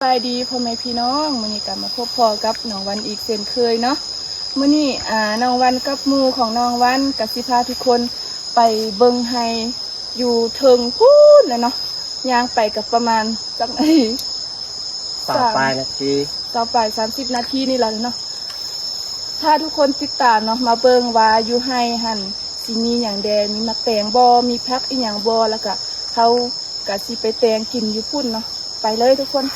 ສະບາຍດີພໍ່ແມ່ພີ່ນ້ອງ, ມື້ນີ້ກໍມາພົບພໍ້ກັບນ້ອງວັນອີກເຊັ່ນເຄີຍເນາະ. ມື້ນີ້ ອ່າ ນ້ອງວັນກັບໝູ່ຂອງນ້ອງວັນກໍຊິພາທຸກຄົນໄປເບິ່ງໄຮ່ຢູ່ເທິງພຸ້ນແຫຼະເນາະ, ຍ່າງໄປກໍປະມານຈັກນາທີ ຊາວປາຍນາທີ ຊາວປາຍ ສາມສິບນາທີນີ້ລະເນາະ. ພາທຸກຄົນຕິດຕາມເນາະ ມາເບິ່ງວ່າຢູ່ໄຮ່ຫັ້ນຊິມີຫຍັງແດ່, ມີໝາກແຕງບໍ່, ມີຜັກອີ່ຫຍັງບໍ່, ແລ້ວກະເຮົາກະຊິໄປແຕ່ງກິນຢູ່ພຸ້ນເນາະ. ໄປເລີຍທຸກຄົນ.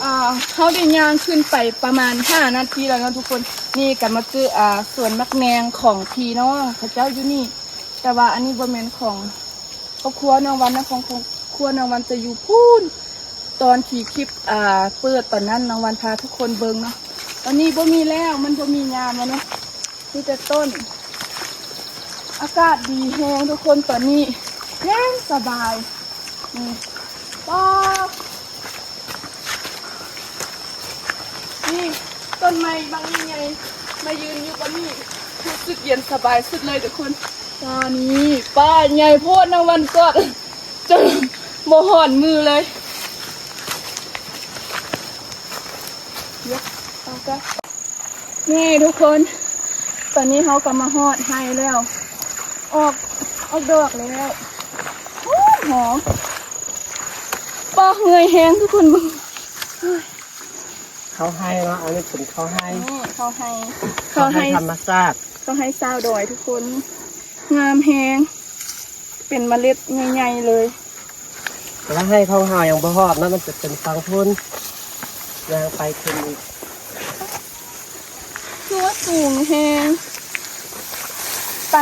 ອ່າ ເຮົາໄດ້ຍ່າງຂຶ້ນໄປປະມານຫ້ານາທີແລ້ວເນາະທຸກຄົນ. ນີ້ກໍມາເຈີ ອ່າ ສວນໝາກແໜງຂອງພີ່ນ້ອງເຂົາເຈົ້າຢູ່ນີ້, ແຕ່ວ່າອັນນີ້ບໍ່ແມ່ນຂອງຄອບຄົວນ້ອງວັນນະ, ຂອງຄອບຄົວນ້ອງວັນຈະຢູ່ພຸ້ນ. ຕອນທີ່ຄລິບ ອ່າ ເປີດຕອນນັ້ນ ນ້ອງວັນພາທຸກຄົນເບິ່ງເນາະ. ຕອນນີ້ບໍ່ມີແລ້ວ, ມັນບໍ່ມີຍາມແລ້ວເນາະ. ມີແຕ່ຕົ້ນ. ອາກາດດີແຮງທຸກຄົນ, ຕອນນີ້ແຮງສະບາຍ. ນີ້ ປາ ນີ້ ຕົ້ນໄມ້ບັກໃຫຍ່ໆ ມາຢືນຢູ່ບ່ອນນີ້ ຮູ້ສຶກເຢັນສະບາຍສຸດເລີຍທຸກຄົນ. ຕອນນີ້ ປາ ໃຫຍ່ໂພດ, ນ້ອງວັນກອດຈົນບໍ່ຮ້ອນມືເລີຍ. ເອົາກະ ນີ້ທຸກຄົນ, ຕອນນີ້ເຮົາກໍມາຮອດໄຮ່ແລ້ວ, ອອກ ອອກດອກແລ້ວ. ໂອ້ ຫອມ. ປາ ເມື່ອຍແຮງທຸກຄົນເບິ່ງ. ເຂົ້າໄຮ່ເນາະ, ອັນນີ້ເປັນເຂົ້າໄຮ່. ນີ້ເຂົ້າໄຮ່ ເຂົ້າໄຮ່ ເຂົ້າໄຮ່ທຳມະຊາດ, ເຂົ້າໄຮ່ຊາວດອຍທຸກຄົນ. ງາມແຮງ, ເປັນເມລັດໃຫຍ່ໆເລີຍ. ແຕ່ວ່າໄຮ່ຂອງເຮົາຍັງບໍ່ຮອດເນາະ, ມັນຈະເປັນຝັ່ງພຸ້ນ, ຍ່າງໄປຂຶ້ນອີກ. ຄືວ່າສູງແຮງ. ໄປ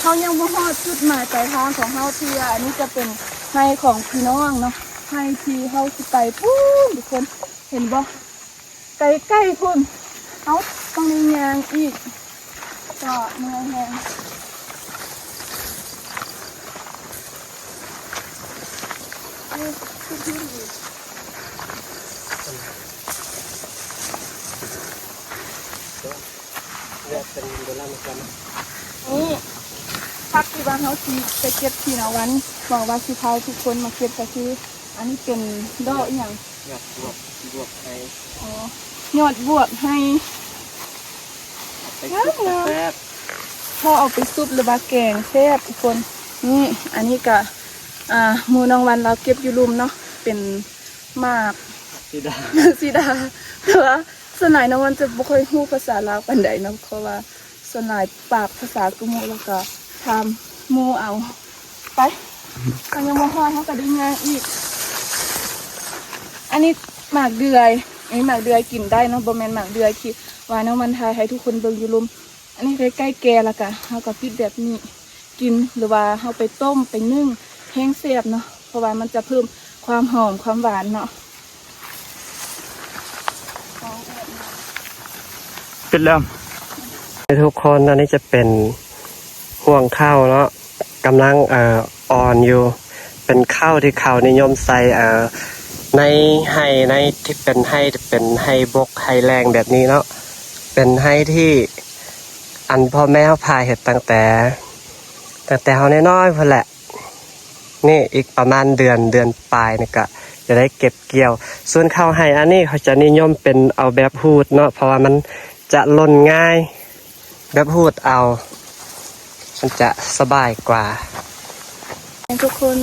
ເຮົາຍັງບໍ່ຮອດຈຸດໝາຍປາຍທາງຂອງເຮົາເທື່ອ. ອັນນີ້ຈະເປັນໄຮ່ຂອງພີ່ນ້ອງເນາະ, ໄຮ່ທີ່ເຮົາຊິໄປພຸ້ນທຸກຄົນ, ເຫັນບໍ່? ໄກໆພຸ້ນ. ເອົ້າ ຕ້ອງໄດ້ຍ່າງອີກ ກໍເມື່ອຍແຮງ. ນີ້ ຜັກທີ່ວ່າເຮົາຊິໄປເກັບ ທີ່ນ້ອງວັນບອກວ່າຊິພາທຸກຄົນມາເກັບ ກໍຄື ອັນນີ້ເປັນດອກອີ່ຫຍັງ? ຍອດບວບ ບວບໄຮ. ອໍ ຍອດບວບໄຮ ໄປຊຸບກໍແຊບ. ເຮົາເອົາໄປຊຸບ ຫຼືວ່າແກງແຊບທຸກຄົນ. ນີ້ ອັນນີ້ກະ ອ່າ ໝູ່ນ້ອງວັນລາວເກັບຢູ່ລຸ່ມເນາະ, ເປັນໝາກສີດາ ໝາກສີດາ. ແຕ່ວ່າສ່ວນຫຼາຍນ້ອງວັນຈະບໍ່ຄ່ອຍຮູ້ພາສາລາວປານໃດເນາະ, ເພາະວ່າ ສ່ວນຫຼາຍປາກພາສາກຸມຸ ແລ້ວກໍຖາມໝູ່ເອົາ. ໄປ ເຮົາຍັງບໍ່ຮອດ ເຮົາກໍໄດ້ຍ່າງອີກ. ອັນນີ້ໝາກເດືອຍ, ອັນນີ້ໝາກເດືອຍກິນໄດ້ເນາະ, ບໍ່ແມ່ນໝາກເດືອຍທີ່ວ່ານ້ອງວັນຖ່າຍໃຫ້ທຸກຄົນເບິ່ງຢູ່ລຸ່ມ. ອັນນີ້ໃກ້ໆແກ່ ແລ້ວກໍເຮົາກໍປິດແບບນີ້ກິນ ຫຼືວ່າເຮົາໄປຕົ້ມໄປໜຶ້ງແຮງແຊບເນາະ, ເພາະວ່າມັນຈະເພີ່ມຄວາມຫອມຄວາມຫວານເນາະ. ປິດແລ້ວ. ທຸກຄົນ ອັນນີ້ຈະເປັນຮວງເຂົ້າເນາະ, ກຳລັງ ເອີ ອ່ອນຢູ່. ເປັນເຂົ້າທີ່ເຂົານິຍົມໃສ່ ເອີ ໃນໄຮ່ ໃນທີ່ເປັນໄຮ່ ເປັນໄຮ່ບົກໄຮ່ແລ້ງແບບນີ້ເນາະ. ເປັນໄຮ່ທີ່ ອັນ ພໍ່ແມ່ເຮົາພາເຮັດຕັ້ງແຕ່ ຕັ້ງແຕ່ເຮົານ້ອຍໆພຸ້ນແຫຼະ. ນີ້ອີກປະມານເດືອນ ເດືອນປາຍນີ້ກະຈະໄດ້ເກັບກ່ຽວ. ສ່ວນເຂົ້າໄຮ່ອັນນີ້ເຂົາຈະນິຍົມເປັນເອົາແບບຮູດເນາະ, ເພາະວ່າມັນຈະຫຼົ່ນງ່າຍ, ແບບຮູດເອົາ ມັນຈະສະບາຍກວ່າ. ທຸກຄົນ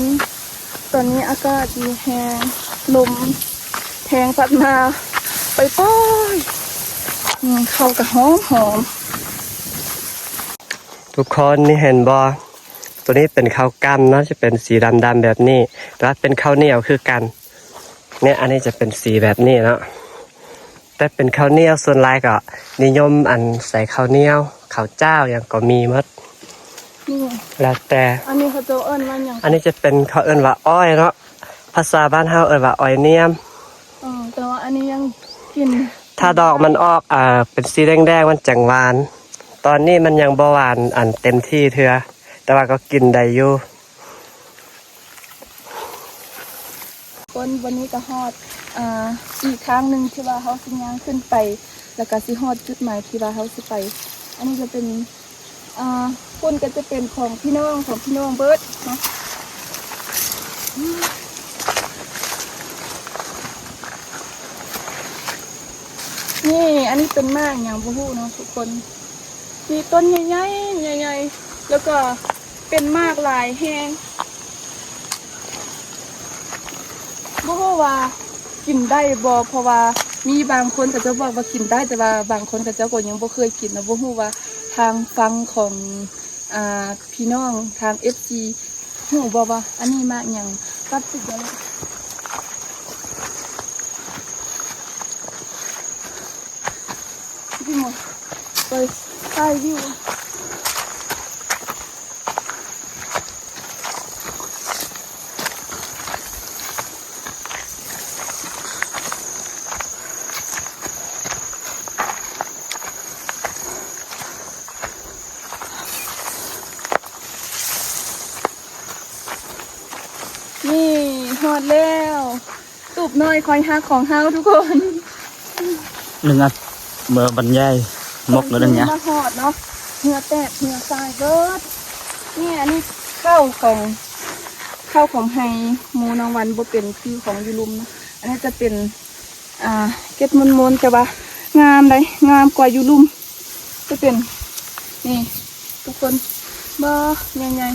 ຕອນນີ້ອາກາດດີແຮງ, ລົມແຮງພັດມາປອຍໆ. ອືມ ເຂົ້າກະຫອມໆ. ທຸກຄົນ ນີ້ເຫັນບໍ່? ໂຕນີ້ເປັນເຂົ້າກ້ຳເນາະ, ຈະເປັນສີດຳໆແບບນີ້, ແຕ່ວ່າເປັນເຂົ້າໜຽວຄືກັນ. ເນີ້ຍ ອັນນີ້ຈະເປັນສີແບບນີ້ເນາະ, ແຕ່ເປັນເຂົ້າໜຽວ ສ່ວນຫຼາຍກໍນິຍົມອັນໃສ່ເຂົ້າໜຽວ ເຂົ້າຈ້າວຫຍັງກໍມີໝົດ. ນີ້ ແລ້ວແຕ່. ອັນນີ້ເຂົາເຈົ້າເອີ້ນວ່າຫຍັງ? ອັນນີ້ຈະເປັນ ເຂົາເອີ້ນວ່າອ້ອຍເນາະ, ພາສາບ້ານເຮົາເອີ້ນວ່າອ້ອຍນຽມ. ເອີ ແຕ່ວ່າອັນນີ້ຍັງກິນ ຖ້າດອກມັນອອກ ເອີ ເປັນສີແດງໆ ມັນຈັ່ງຫວານ. ຕອນນີ້ມັນຍັງບໍ່ຫວານອັນເຕັມທີ່ເທື່ອ, ແຕ່ວ່າກໍກິນໄດ້ຢູ່. ຄົນ ວັນນີ້ກໍຮອດ ອ່າ ອີກທາງໜຶ່ງທີ່ວ່າເຮົາຊິຍ່າງຂຶ້ນໄປ ແລ້ວກໍຊິຮອດຈຸດໝາຍທີ່ວ່າເຮົາຊິໄປ. ອັນນີ້ຈະເປັນ ອ່າ ພຸ້ນກໍຈະເປັນຂອງພີ່ນ້ອງ ຂອງພີ່ນ້ອງເບິດເນາະ. ນີ້ ອັນນີ້ເປັນໝາກຫຍັງບໍ່ຮູ້ເນາະທຸກຄົນ. ມີຕົ້ນໃຫຍ່ໆ ໃຫຍ່ໆ ແລ້ວກໍເປັນໝາກຫຼາຍແຮງ. ບໍ່ຮູ້ວ່າກິນໄດ້ບໍ່ ເພາະວ່າມີບາງຄົນເຂົາເຈົ້າບອກວ່າກິນໄດ້ ແຕ່ວ່າບາງຄົນເຂົາເຈົ້າກໍຍັງບໍ່ເຄີຍກິນເນາະ. ບໍ່ຮູ້ວ່າທາງຝັ່ງຂອງ ອ່າ ພີ່ນ້ອງທາງເອັຟຊີ ຮູ້ບໍ່ວ່າອັນນີ້ໝາກຫຍັງ? ຕັດຕິດໄດ້. ໄປຖ່າຍວິວ. ນີ້ ຮອດແລ້ວ ຕູບນ້ອຍຄອຍຮັກຂອງເຮົາທຸກຄົນ. ໜຶ່ງອັນ ເມື່ອບັນຍາຍໝົກແລ້ວເດ້ຍ ມາຮອດເນາະ ເຫື່ອແຕກເຫື່ອສາຍເບິດ. ນີ້ ອັນນີ້ເຂົ້າຂອງ ເຂົ້າຂອງໄຮ່ໝູນ້ອງວັນ ບໍ່ເປັນຄືຂອງຢູ່ລຸ່ມເນາະ. ອັນນີ້ຈະເປັນ ອ່າ ເກັດມົນໆ ແຕ່ວ່າງາມໃດ໋ ງາມກວ່າຢູ່ລຸ່ມ. ຈະເປັນ ນີ້ທຸກຄົນ ບໍ່ ໃຫຍ່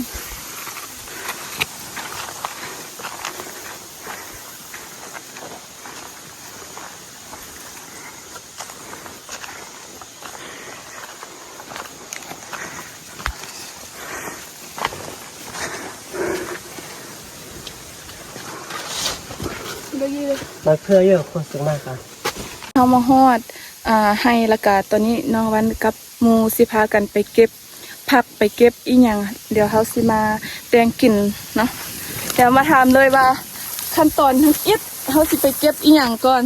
ໆ. ມາເພື່ອຢູ່ຄົນສຸກມາກະ ເຮົາມາຮອດ ອ່າ ໄຮ່ລະກະ ຕອນນີ້ນ້ອງວັນກັບ ໝູ່ຊິພາກັນໄປເກັບຜັກ ໄປເກັບອີ່ຫຍັງ ດຽວເຮົາຊິມາແຕ່ງກິນເນາະ. ດຽວມາຖາມເລີຍວ່າຂັ້ນຕອນທຳອິດເຮົາຊິໄປເກັບອີ່ຫຍັງກ່ອນ.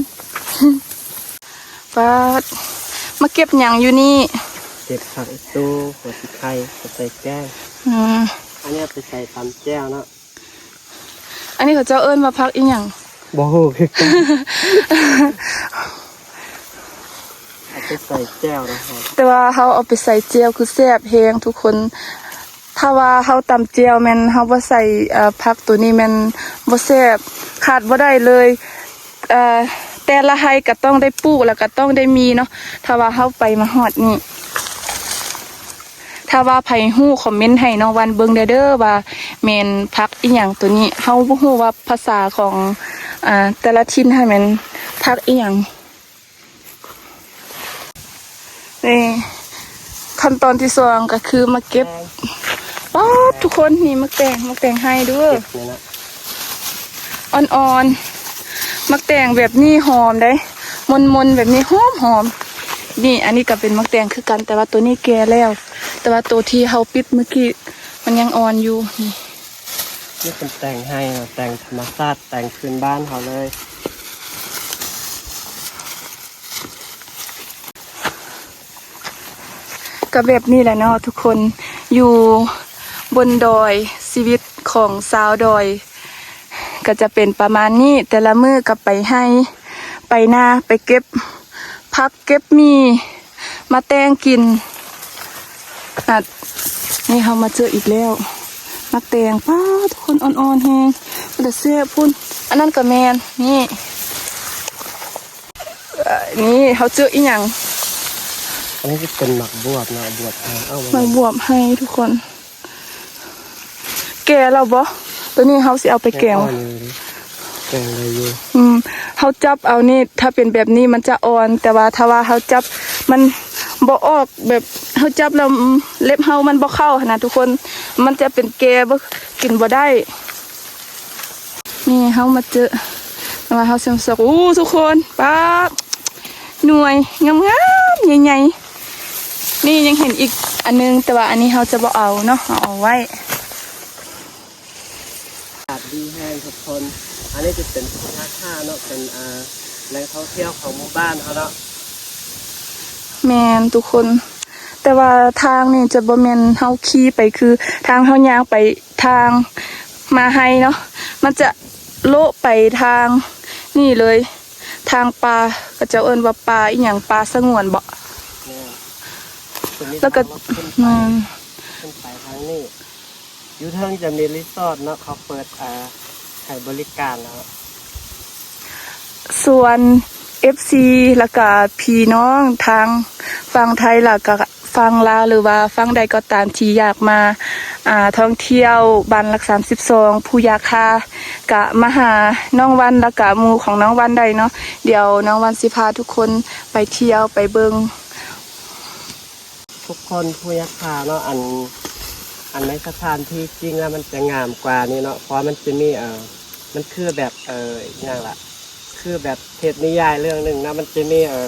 ປາດ ມາເກັບຫຍັງຢູ່ນີ້? ເກັບຜັກອີຕູ ຫົວສີໄຄ ເອົາໄປແກງ. ອືມ ອັນນີ້ເອົາໄປໃສ່ຕຳແຈ່ວເນາະ. ອັນນີ້ເຂົາເຈົ້າເອີ້ນວ່າຜັກອີ່ຫຍັງ? ບໍ່ຮູ້ຄືກັນ. ເອົາໄປໃສ່ແຈ່ວນະ ແຕ່ວ່າເຮົາເອົາໄປໃສ່ແຈ່ວຄືແຊບແຮງທຸກຄົນ. ຖ້າວ່າເຮົາຕຳແຈ່ວແມ່ນເຮົາບໍ່ໃສ່ ເອີ ຜັກໂຕນີ້ແມ່ນບໍ່ແຊບ ຂາດບໍ່ໄດ້ເລີຍ. ເອີ ແຕ່ລະໄຮ່ກໍຕ້ອງໄດ້ປູກ ແລ້ວກໍຕ້ອງໄດ້ມີເນາະ ຖ້າວ່າເຮົາໄປມາຮອດນີ້. ຖ້າວ່າໃຜຮູ້ ຄອມເມັນໃຫ້ນ້ອງວັນເບິ່ງແດ່ເດີ ວ່າແມ່ນຜັກອີ່ຫຍັງໂຕນີ້. ເຮົາບໍ່ຮູ້ວ່າພາສາຂອງ ອ່າ ແຕ່ລະຖິ່ນຫັ້ນແມ່ນຜັກອີ່ຫຍັງ. ນີ້ ຂັ້ນຕອນທີສອງກໍຄືມາເກັບ ປາດ ທຸກຄົນ ນີ້ໝາກແຕງ ໝາກແຕງໄຮ່ເດີ ເກັບນີ້ນະ ອ່ອນໆ. ໝາກແຕງແບບນີ້ຫອມເດ້ ມົນໆ ແບບນີ້ຫອມໆ. ນີ້ ອັນນີ້ກໍເປັນໝາກແຕງຄືກັນ ແຕ່ວ່າໂຕນີ້ແກ່ແລ້ວ ແຕ່ວ່າໂຕທີ່ເຮົາປິດມື້ກີ້ມັນຍັງອ່ອນຢູ່. ນີ້ ນີ້ເປັນແຕງໄຮ່ເນາະ ແຕງທຳມະຊາດ ແຕງພື້ນບ້ານເຮົາເລີຍ. ກໍແບບນີ້ແຫຼະເນາະທຸກຄົນ ຢູ່ບົນດອຍ ຊີວິດຂອງຊາວດອຍກໍຈະເປັນປະມານນີ້. ແຕ່ລະມື້ກໍໄປໄຮ່ໄປນາ ໄປເກັບຜັກເກັບໝີ່ມາແຕ່ງກິນ. ອັດ ນີ້ເຮົາມາເຈີອີກແລ້ວ ໝາກແຕງ ປາດ ທຸກຄົນ ອ່ອນໆແຮງ ເປັນຕາແຊບພຸ້ນ. ອັນນັ້ນກໍແມ່ນ ນີ້ ນີ້ເຮົາເຈີອີ່ຫຍັງ? ອັນນີ້ຈະເປັນໝາກບວບເນາະ ບວບໄຮ່ ເອົາ ໝາກບວບໄຮ່ທຸກຄົນ. ແກ່ແລ້ວບໍ່? ໂຕນີ້ເຮົາຊິເອົາໄປແກງ ແກງໄດ້ຢູ່. ອືມ ເຮົາຈັບເອົານີ້ ຖ້າເປັນແບບນີ້ມັນຈະອ່ອນ ແຕ່ວ່າຖ້າວ່າເຮົາຈັບມັນບໍ່ອອກ ແບບເຮົາຈັບແລ້ວເລັບເຮົາມັນບໍ່ເຂົ້າຫັ້ນນະທຸກຄົນ ມັນຈະເປັນແກ່ ບໍ່ ກິນບໍ່ໄດ້. ນີ້ເຮົາມາເຈີ ແຕ່ວ່າເຮົາຊິມາຊອກ ໂອ້ ທຸກຄົນ ປາດ ໜ່ວຍງາມໆ ໃຫຍ່ໆ. ນີ້ຍັງເຫັນອີກອັນໜຶ່ງ ແຕ່ວ່າອັນນີ້ເຮົາຈະບໍ່ເອົາເນາະ ເຮົາເອົາໄວ້. ອາກາດດີແຮງທຸກຄົນ ອັນນີ້ຈະເປັນທ່າຂາເນາະ ເປັນ ອ່າ ແຫຼ່ງທ່ອງທ່ຽວຂອງໝູ່ບ້ານເຮົາເນາະ. ແມ່ນທຸກຄົນ ແຕ່ວ່າທາງນີ້ຈະບໍ່ແມ່ນເຮົາຂີ່ໄປ ຄືທາງເຮົາຍ່າງໄປ ທາງມາໄຮ່ເນາະ ມັນຈະໂລະໄປທາງນີ້ເລີຍ ທາງປ່າ ເຂົາເຈົ້າເອີ້ນວ່າປ່າອີ່ຫຍັງ ປ່າສະຫງວນເບາະ. ແມ່ນ ແລ້ວກໍ ແມ່ນ ຢູ່ເທິງຈະມີຣີສອດເນາະ ເຂົາເປີດ ເອີ ໃຫ້ບໍລິການເນາະ. ສ່ວນເອັຟຊີ ແລ້ວກະພີ່ນ້ອງທາງຝັ່ງໄທ ແລ້ວກະຝັ່ງລາວ ຫຼືວ່າຝັ່ງໃດກໍຕາມທີ່ຢາກມາ ອ່າ ທ່ອງທ່ຽວບ້ານຫຼັກສາມສິບສອງ ພູຢາຄາ ກະມາຫານ້ອງວັນ ແລ້ວກະໝູ່ຂອງນ້ອງວັນໄດ້ເນາະ. ດຽວນ້ອງວັນຊິພາທຸກຄົນໄປທ່ຽວໄປເບິ່ງ. ທຸກຄົນ ພູຢາຄາເນາະ ອັນ ອັນໃນສະຖານທີ່ຈິງແລ້ວມັນຈະງາມກວ່ານີ້ເນາະ ເພາະວ່າມັນຈະມີ ເອີ ມັນຄືແບບ ເອີ ອີຫຍັງລະ ຄືແບບເທບນິຍາຍເລື່ອງໜຶ່ງເນາະ ມັນຈະມີ ເອີ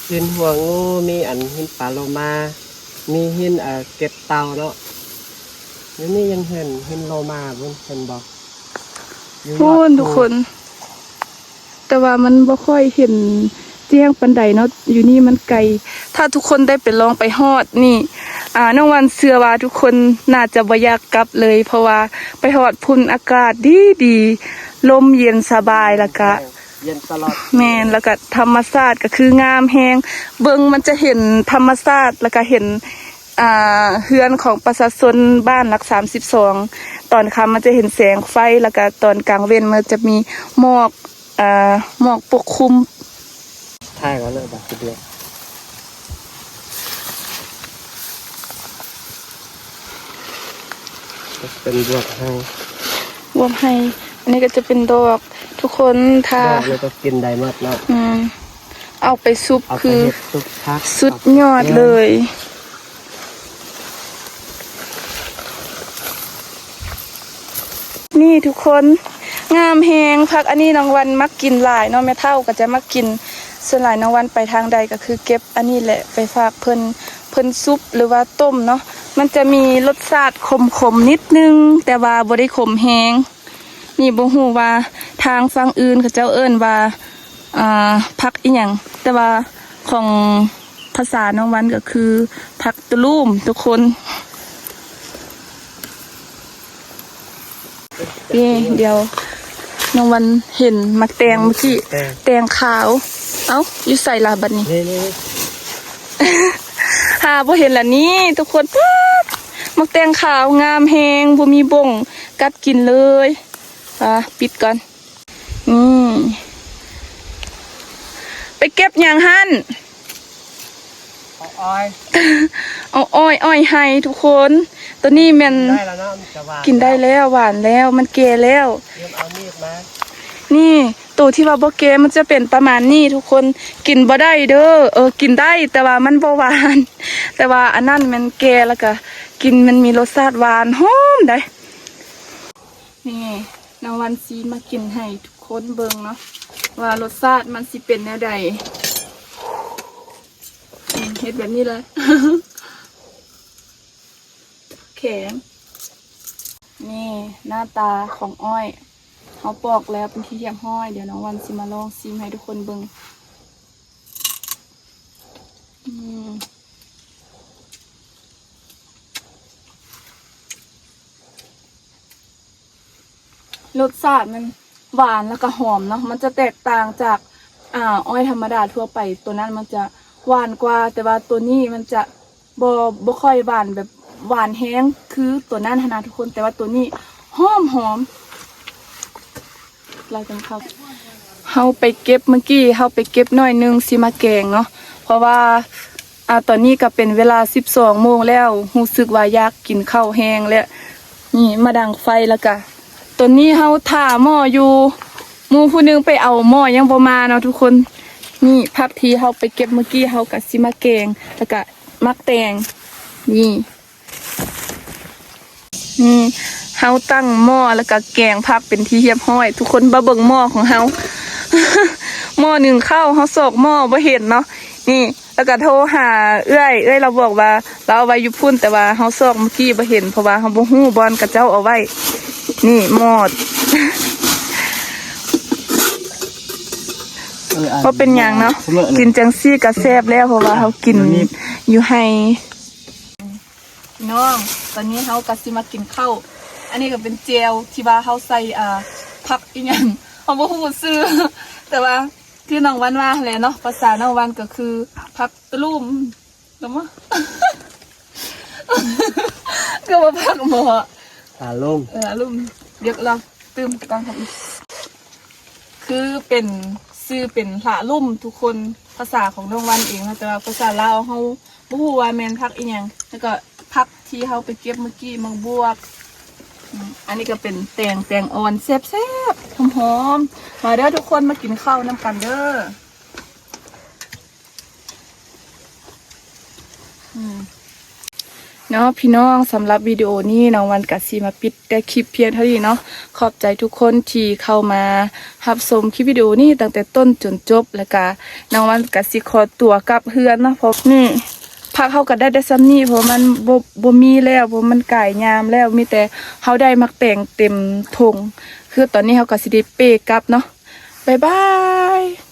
ຫີນຫົວງູ ມີອັນຫີນປາໂລມາ ມີຫີນ ເອີ ເກັບເຕົາເນາະ. ຢູ່ນີ້ຍັງເຫັນຫີນໂລມາພຸ້ນ ເຫັນບໍ່? ຢູ່ຍອດພູ ພຸ້ນທຸກຄົນ. ແຕ່ວ່າມັນບໍ່ຄ່ອຍເຫັນແຈ້ງປານໃດເນາະ ຢູ່ນີ້ມັນໄກ. ຖ້າທຸກຄົນໄດ້ໄປ ລອງໄປຮອດນີ້ ອ່າ ນ້ອງວັນເຊື່ອວ່າທຸກຄົນໜ້າຈະບໍ່ຢາກກັບເລີຍ ເພາະວ່າໄປຮອດພຸ້ນອາກາດດີໆ ລົມເຢັນສະບາຍ ແລ້ວກະ ເຢັນຕະຫຼອດ. ແມ່ນ ແລ້ວກະທຳມະຊາດກະຄືງາມແຮງ. ເບິ່ງມັນຈະເຫັນທຳມະຊາດ ແລ້ວກະເຫັນ ອ່າ ເຮືອນຂອງປະຊາຊົນບ້ານຫຼັກສາມສິບສອງ ຕອນຄ່ຳມັນຈະເຫັນແສງໄຟ ແລ້ວກະຕອນກາງເວັນມັນຈະມີໝອກ ເອີ ໝອກປົກຄຸມ. ຖ່າຍເອົາເລີຍບາດທີດຽວ ເປັນບວບໄຮ່ ບວບໄຮ່. ອັນນີ້ກໍຈະເປັນດອກ ທຸກຄົນ ຖ້າ ດອກນີ້ກໍກິນໄດ້ໝົດເນາະ. ອືມ ເອົາໄປຊຸບ ເອົາໄປ ຄື ເຮັດຊຸບຜັກ ສຸດຍອດເລີຍ. ເອົາໄປແກງ ນີ້ທຸກຄົນ ງາມແຮງ. ຜັກອັນນີ້ນ້ອງວັນມັກກິນຫຼາຍເນາະ ແມ່ເຖົ້າກໍຈະມັກກິນ. ສ່ວນຫຼາຍນ້ອງວັນໄປທາງໃດກໍຄືເກັບອັນນີ້ແຫຼະໄປຝາກເພິ່ນ ເພິ່ນຊຸບ ຫຼືວ່າຕົ້ມເນາະ. ມັນຈະມີລົດຊາດຂົມໆນິດໜຶ່ງ ແຕ່ວ່າບໍ່ໄດ້ຂົມແຮງ. ນີ້ບໍ່ຮູ້ວ່າທາງຝັ່ງອື່ນເຂົາເຈົ້າເອີ້ນວ່າ ອ່າ ຜັກອີ່ຫຍັງ ແຕ່ວ່າຂອງພາສານ້ອງວັນກໍຄືຜັກຕະລຸ່ມທຸກຄົນ. ເອີ ດຽວນ້ອງວັນເຫັນໝາກແຕງເມື່ອກີ້ ແຕງ ແຕງຂາວ. ເອົ້າ ຢູ່ໃສລະບັດນີ້? ນີ້ໆໆ ຫາບໍ່ເຫັນລະນີ້ທຸກຄົນ. ປາດ ໝາກແຕງຂາວງາມແຮງ ບໍ່ມີບົ້ງ ກັດກິນເລີຍ. ອ່າ ປິດກ່ອນ. ນີ້ ໄປເກັບຫຍັງຫັ້ນ? ເອົາອ້ອຍ ເອົາອ້ອຍ ອ້ອຍໄຮ່ທຸກຄົນ. ໂຕນີ້ແມ່ນ ກິນໄດ້ແລ້ວເນາະ ມັນຈະຫວານ ກິນໄດ້ແລ້ວ ຫວານແລ້ວ ມັນແກ່ແລ້ວ. ເລີ່ມເອົາມີດມາ. ນີ້ ໂຕທີ່ວ່າບໍ່ແກ່ມັນຈະເປັນປະມານນີ້ທຸກຄົນ. ກິນບໍ່ໄດ້ເດີ. ເອີ ກິນໄດ້ ແຕ່ວ່າມັນບໍ່ຫວານ. ແຕ່ວ່າອັນນັ້ນແມ່ນແກ່ ແລ້ວກະກິນມັນມີລົດຊາດຫວານຫອມໄດ໋. ນີ້ ນ້ອງວັນຊິມາກິນໃຫ້ທຸກຄົນເບິ່ງເນາະ ວ່າລົດຊາດມັນຊິເປັນແນວໃດ. ອືມ ເຮັດແບບນີ້ເລີຍ ແຂງ. ນີ້ໜ້າຕາຂອງອ້ອຍ ເຮົາປອກແລ້ວເປັນທີ່ຮຽບຮ້ອຍ. ດຽວນ້ອງວັນຊິມາລອງຊີມໃຫ້ທຸກຄົນເບິ່ງ. ອືມ ລົດຊາດມັນຫວານແລ້ວກໍຫອມເນາະ ມັນຈະແຕກຕ່າງຈາກ ອ່າ ອ້ອຍທຳມະດາທົ່ວໄປ. ໂຕນັ້ນມັນຈະຫວານກວ່າ ແຕ່ວ່າໂຕນີ້ມັນຈະ ບໍ່ ບໍ່ຄ່ອຍຫວານແບບຫວານແຮງຄືໂຕນັ້ນຫັ້ນນະທຸກຄົນ ແຕ່ວ່າໂຕນີ້ຫອມໆ. ລາຍກັນເຂົ້າ ເຮົາໄປເກັບ ເມື່ອກີ້ເຮົາໄປເກັບໜ້ອຍໜຶ່ງຊິມາແກງເນາະ ເພາະວ່າ ອາ ຕອນນີ້ກໍເປັນເວລາສິບສອງໂມງແລ້ວ ຮູ້ສຶກວ່າຢາກກິນເຂົ້າແຮງແລ້ວ. ນີ້ມາດັງໄຟ ແລ້ວກະ ຕອນນີ້ເຮົາຖ້າໝໍ້ຢູ່ ໝູ່ຜູ້ໜຶ່ງໄປເອົາໝໍ້ຍັງບໍ່ມາເນາະທຸກຄົນ. ນີ້ຜັກທີ່ເຮົາໄປເກັບເມື່ອກີ້ ເຮົາກະຊິມາແກງ ແລ້ວກະໝາກແຕງ. ນີ້ ນີ້ເຮົາຕັ້ງໝໍ້ ແລ້ວກະແກງຜັກເປັນທີ່ຮຽບຮ້ອຍ. ທຸກຄົນມາເບິ່ງໝໍ້ຂອງເຮົາ ໝໍ້ໜຶ້ງເຂົ້າ ເຮົາຊອກໝໍ້ບໍ່ເຫັນເນາະ. ນີ້ ແລ້ວກໍໂທຫາເອື້ອຍ ເອື້ອຍລາວບອກວ່າລາວເອົາໄວ້ຢູ່ພຸ້ນ ແຕ່ວ່າເຮົາຊອກເມື່ອກີ້ບໍ່ເຫັນ ເພາະວ່າເຮົາບໍ່ຮູ້ບ່ອນເຂົາເຈົ້າເອົາໄວ້. ນີ້ໝໍ້ ເອີ ອັນ ບໍ່ເປັນຫຍັງເນາະ ກິນຈັ່ງຊີ້ກໍແຊບແລ້ວ ເພາະວ່າເຮົາກິນ ອັນນີ້ ຢູ່ໄຮ່. ພີ່ນ້ອງ ຕອນນີ້ເຮົາກໍຊິມາກິນເຂົ້າ. ອັນນີ້ກໍເປັນແຈ່ວທີ່ວ່າເຮົາໃສ່ ອ່າ ຜັກອີ່ຫຍັງ ເຮົາບໍ່ຮູ້ຊື່ ແຕ່ວ່າ ຄືນ້ອງວັນວ່າຫັ້ນແຫຼະເນາະ ພາສານ້ອງວັນກໍຄືຜັກຕະລຸ່ມ ແມ່ນບໍ່? ກໍວ່າຜັກໝໍ້ ອາລົມ ເອີ ອາລົມ ວຽກລາວຕື່ມການທຳ ຄືເປັນ ຊື່ເປັນຫຼາລຸ່ມທຸກຄົນ ພາສາຂອງນ້ອງວັນເອງນະ ແຕ່ວ່າພາສາລາວເຮົາບໍ່ຮູ້ວ່າແມ່ນຜັກອີ່ຫຍັງ ແລ້ວກໍຜັກທີ່ເຮົາໄປເກັບມື້ກີ້ ໝາກບວບ ອືມ ອັນນີ້ກໍເປັນແຕງ ແຕງອ່ອນແຊບໆ ຫອມໆ ມາເດີ້ທຸກຄົນ ມາກິນເຂົ້ານຳກັນເດີ້. ອືມ ເນາະພີ່ນ້ອງ ສຳລັບວິດີໂອນີ້ ນ້ອງວັນກະຊິມາປິດແຕ່ຄລິບພຽງເທົ່ານີ້ເນາະ. ຂອບໃຈທຸກຄົນທີ່ເຂົ້າມາຮັບຊົມຄລິບວິດີໂອນີ້ຕັ້ງແຕ່ຕົ້ນຈົນຈົບ ແລ້ວກະນ້ອງວັນກະຊິຂໍຕົວກັບເຮືອນເນາະ ເພາະນີ້ຜັກເຮົາກະໄດ້ແຕ່ສ່ຳນີ້ ເພາະມັນບໍ່ ບໍ່ມີແລ້ວ ເພາະມັນກາຍຍາມແລ້ວ ມີແຕ່ເຮົາໄດ້ໝາກແຕງເຕັມຖົງ ຄືຕອນນີ້ເຮົາກະຊິໄດ້ເປ້ກັບເນາະ. ບາຍບາຍ.